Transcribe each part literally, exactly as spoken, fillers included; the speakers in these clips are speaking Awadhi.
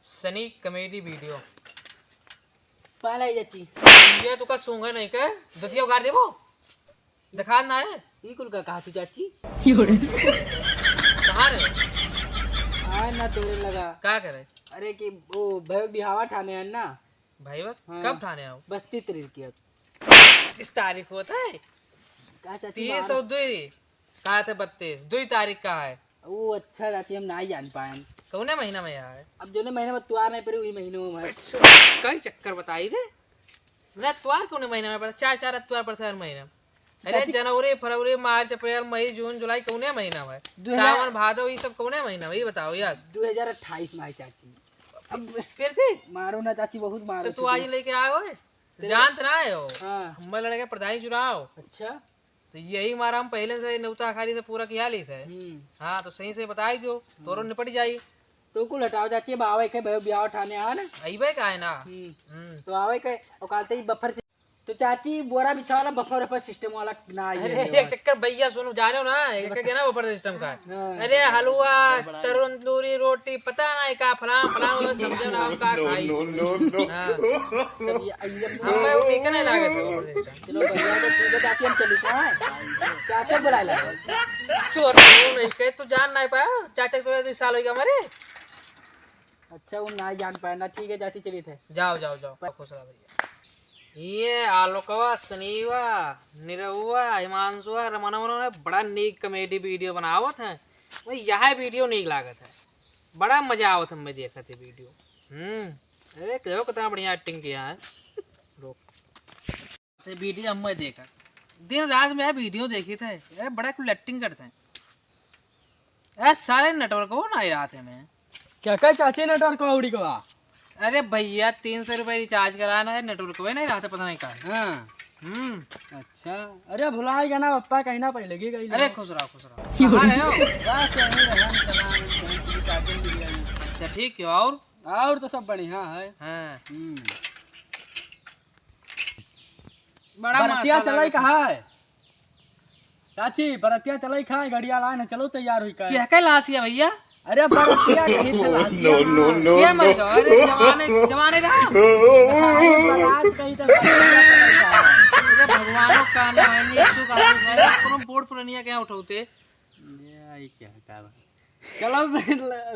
सनी comedy video। पहला ही चाची। ये तो का सूंघे नहीं के? दतिया उगाड़ देबो? दिखा ना है? ई कुल का कहा तू चाची? कहाँ रे? आए ना तोरे लगा। का करे? अरे कि वो भैया बिहावा ठाने है ना? भाई बा, हाँ। कब ठाने आओ? बत्तीस तारीख की अब। तीस तारीख होत है? का चाची तीस बारह? और दुई, कहा थे बत्तीस, दुई तारीख का है। वो अच्छा चाची, हम नाई जान पाएन। कौने महीना में है? अब जौने महीना में त्वार नहीं पड़े, वही महीने में है। कई चक्कर बताई रे। ना त्वार कौने महीना में पड़ता? चार, चार त्वार पड़ता है हर महीना। अरे चाची जनवरी, फरवरी, मार्च, अप्रैल, मई, जून, जुलाई कौने महीना में? दो हज़ार सावन, भादो, ये सब कौने महीना में? ये बताओ यार। दो हज़ार अट्ठाईस में आई चाची। अब फिर से? मारो ना चाची, बहुत मारो तो तू चाची। आज लेके आए हो? तेरे जानत ना आए हो? हाँ। हमारे लड़के प्रधानी चुनाव। अच्छा। तो यही मारा हम पहले से नेवता खाली से पूरा किया ली थे। हम्म। हाँ, तो सही से बताई दो, तोरो हम्म। निपट जाई। तो कुल हटाओ चाची, अब आवे के भाई ब्याह ठाने आ ना। अइबे का है ना? हम्म। हम्म। तो आवे के औकात ही बफर से। तो चाची बोरा बिछा वाला बफर, बफर system वाला ना आई अरे, है एक बात। चक्कर भैया सुनो, जाने हो ना, एक बता। के ना बफर system का। हाँ। अरे हलवा, तंदूरी रोटी, पता ना का फलाना, फलाना, वो समझे ना हम का खाई। No, no, no, no। हाँ। तब ये, ये हम मैं वो नीके नहीं लागे थे बफर system। चलो भैया, तो ठीक है, चाची हम चली, कहाँ है? चाचा बुलाए ला। सो, नहीं कहे, तू जान नहीं पाया, चाचा को दो साल हो गया हमारे। अच्छा, वो ना जान पाए ना, ठीक है, चाची चली थे। जाओ, जाओ, जाओ, खुश रहो भैया। ये आलोकवा, सनीवा, निरहुआ, हिमांशुआ, रमनवा ने बड़ा नीक comedy video बनावत है। वही यह video नीक लागत है, बड़ा मजा आवत है, मैं देखत है video। हम्म, अरे देखो कितना बढ़िया acting किया है। लोग ये video हम मैं देखा, दिन रात में video देखी थे, अरे बड़ा कुल acting करते हैं। ए, सारे network वो ना ही रहते में। क्या कहे चाची network को उड़ी को आ? अरे भैया, तीन सौ रुपये recharge कराना है, network वो नहीं रहते, पता नहीं कहाँ है। हाँ। हम्म। अच्छा, अरे भुलाई गया ना पप्पा, कहीं ना पहले की गई अरे ना। खुश रहो, खुश रहो। कहाँ रहे हो? बस यहीं रहे, हम चला, यहीं चली, चाची की गई। अच्छा, ठीक है, और? और तो सब बढ़िया है। हाँ। हम्म। बड़ा बरतिया मासा चलाई लागत है। कहाँ है? चाची, बरतिया चलाई कहाँ है? गड़िया लान है, चलो तैयार हुई का। क्या के लासिया भैया? अरे बरतिया कहीं से लासिया No, no, ना। no, क्या मर no। गया? अरे जवाने, जवाने रहा। अरे बारात कहीं तो बरतिया चलाई कहाँ है? अरे भगवानों का नाम है, यीशु का नाम है, कोनो बूढ़ पुरनिया क्या उठौते? ये आई क्या का बा? चलो,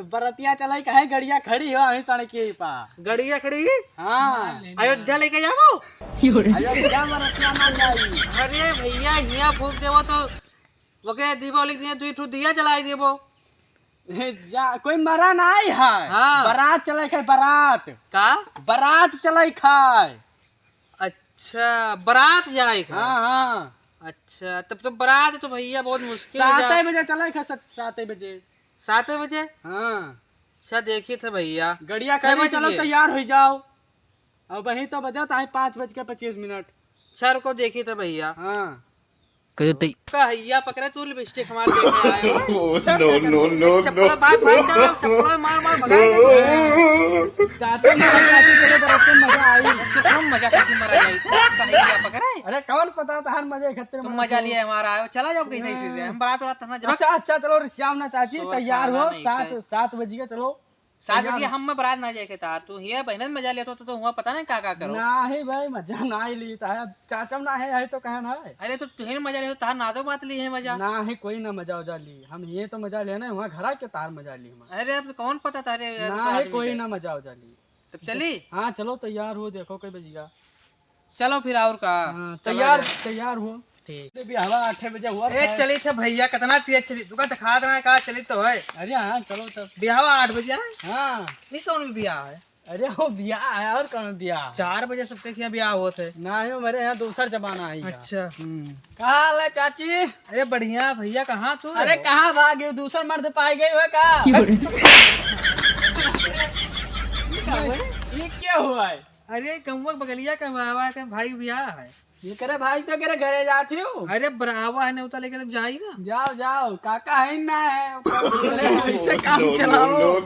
बरतिया चलाई कहे गड़िया खड़ी हो, अहीं सड़क के पा। गड़िया खड़ी? हाँ। अयोध्या लेके जाबो? अयोध्या बरतिया ना जाई। अरे भैया, हियाँ फूक देबो तो ओके दीबो लिख दिए, दुई ठो दिया जलाई देबो। ए, जा, कोई मरा नाई है। हाँ। बरात चलाई खाए, बरात। का? बरात चलाई खाए। अच्छा, बरात जाए का? हाँ, हाँ। अच्छा, तब तो बरात तो भैया बहुत मुश्किल है जा- सात बजे चलाई खा, सात, सात बजे। सात बजे? हाँ। अच्छा, देखी थे भैया। गड़िया कै खड़ी, बज चलो गए? तैयार हो जाओ। अब वहीं तो बजा था पाँच बज के पच्चीस मिनट। सर को देखी थे भैया। हाँ। कहे तई- का हैया पकड़े तू लिपस्टिक हमार देखे आए हो। Oh, no, no, no, चप्पल no। भाग, भाग, चलो, चप्पल मार, मार, भगाए दे तू। चाचा, मजा आती तेरे बरात में मजा आई। सुखम मजा करती मरा जाई। का हैया पकड़े? अरे कौन पता था हर मजे खतरे तुम में मजा तो। लिया हमारा आयो, चला जाओ कहीं सही से। हम बारात वारात हम जब अच्छा, अच्छा, चलो रिश्याम ना चाची, तैयार हो, नहीं सात, कर। सात बज गए, चलो। सात बजे हम में बरात ना जाए के था, तू हिया बहनन मजा लेत हो तो, तो हुआ पता नहीं का का करो। नाही भाई, मजा नाही ली था। अब चाचा ना है, यही तो कहना है। अरे तो तुहे मजा ले, तार नादो बात ली है मजा। नाही, कोई ना मजा उजा ली, हम ये तो मजा लेना है, वहाँ घरा के तार मजा ली हम। अरे अब कौन पता था रे यार, ना तो है, आदमी कोई के। ना मजा उजा ली। तब चली? हाँ चलो, तैयार हो, देखो कई बजिया। चलो फिर और का। हाँ, चला तैयार, जाए। तैयार हो। ठीक। अरे बियाहवा आठे बजे हुआ ए, था। चली थे भैया, कितना तेज चली, तुका दिखा देना का चली तो है। अरे हाँ, चलो तब। बियाहवा आठ बजे है? हाँ। नहीं, कौन भी बियाह है? अरे वो बियाह है, और कौन बियाह है? चार बजे सबके यहाँ बियाह होत है। नहीं, हमारे यहाँ दूसर जमाना है। अच्छा। हम्म। का हाल है चाची? अरे बढ़िया भैया, कहाँ तू अरे रहो? कहाँ भागे, दूसर मर्द पाए गए हो का? ये क्या हुआ है? ये क्या हुआ है? अरे, गौवा के बगलिया का बाबा के भाई बियाह है। ये करे भाई, तो करे घरे जात हो? अरे, बराबर है, नेवता लेके तब जाई ना। जाओ, जाओ, काका है ना है। अरे, ऐसे काम चलाओ।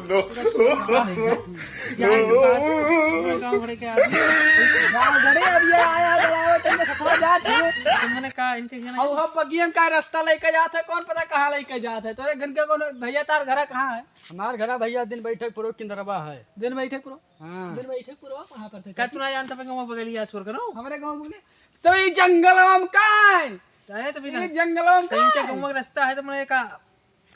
जाए तो बात, पूरे गाँव भरे के आदमी। गाँव भरे अब ये आया, बुलाओ, तुमने सफा जात हो। तो मैंने कहा, इनके घर अब हम बगियन का रास्ता लेके जात है, कौन पता कहाँ लेके जात है। तोरे घर के कौन भैया, तार घरा कहाँ है? हमार घरा भैया दिन बैठक पुरो किंदरवा है। दिन बैठक पुरो? हाँ। दिन बैठक पुरो कहाँ पर थे? का तू ना जानता पे गाँव बगलिया छोड़ करो? हमारे गाँव बोले, तो ये जंगल में का है? अरे तो बिना ये जंगल में तो का इनके है? गाँव का रास्ता है तो मैंने कहा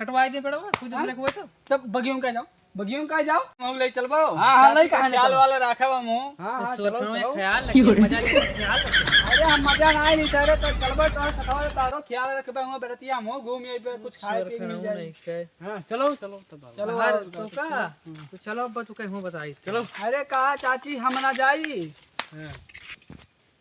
कटवाई दे पड़वा, कोई दूसरे हाँ? को तो। तब बगियों का जाओ, बगियों का जाओ, हम ले चलबो। हाँ, हाँ, ले कहाँ ले ख्याल चलबो? वाले राखब हम हो। हाँ, हाँ, तो चलो, सोचना है चलो। ख्याल रखे, मजा लेके ख्याल रखे। अरे हम मजा ना आई नहीं तारे, तो चलबो तो सताओ तारो ख्याल रखबे हम बरतिया हम हो, घूम ये पे कुछ खाए सोर पी मिल खराब जाए। नहीं के। हाँ, चलो, चलो, तब आओ। चलो, बाहर आओ, तो का? चलो। तो चलो, अब तू कहूँ बताई। चलो। अरे का चाची, हम ना जाई। हाँ।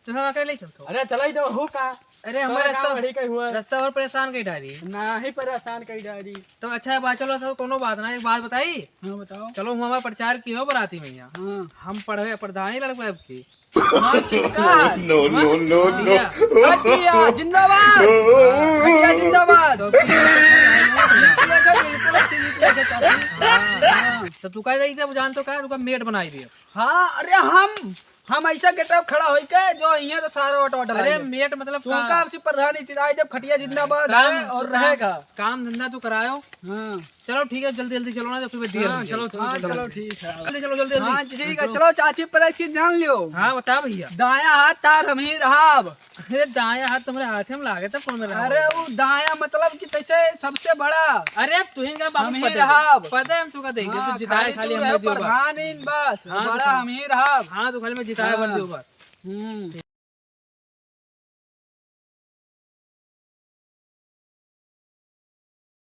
तो हम अकेले चलतो। अरे चलाई तो हो का? अरे तो हमारे का रास्ता, वही कहीं हुआ है। रास्ता और परेशान कहीं डारी। ना ही परेशान कहीं डारी। तो अच्छा बात, चलो तो कोनो बात ना, एक बात बताई। हाँ, बताओ। चलो, हम हमारा प्रचार की हो बराती में यहाँ। हाँ। हम पढ़वे प्रधानी लड़के अब की। हाँ, ठीक है। No, no, no, no। खटिया। खटिया जिंदाबाद। खटिया जिंदाबाद। तो खटिया का बिल्कुल अच्छी जीत लेके चली। हाँ। हाँ। तो तू कह रही थी, अब जान तो का, रुका, मेट बनाई दिया। हाँ, अरे हम, हम ऐसा गेटअप खड़ा होई के जो यहाँ तो सारा वोट वोट अरे डालेंगे। मेट मतलब तू का? का आपसी प्रधानी चिराई देव, खटिया जिंदाबाद काम, है और काम, रहेगा। काम धंधा तू करायो। हाँ। चलो ठीक है, जल्दी जल्दी चलो ना, तो फिर देर हाँ, हो जाएगी। चलो, चलो, हाँ, चलो। चलो, ठीक है। जल्दी चलो, जल्दी, जल्दी। हाँ, ठीक है, चलो। चलो चाची, पर एक चीज जान लियो। हाँ, बता भैया। दाया हाथ तार हम ही रहाब। अरे दाया हाथ तुम्हारे हाथ में लागे था, कौन में रहा अरे होगा? वो दाया मतलब कि तैसे सबसे बड़ा। अरे अब तुहिन का बाबू हम ही पता है। रहाब। पता है हम तुका देंगे, हाँ, तू जिताए खाली खाली तू हम रहे दे दियो बस। प्रधान इन बस, हाँ, बड़ा तो हम ही रहाब। हाँ, तो खाली मैं जिताए हाँ। बन दियो बस। हम्म।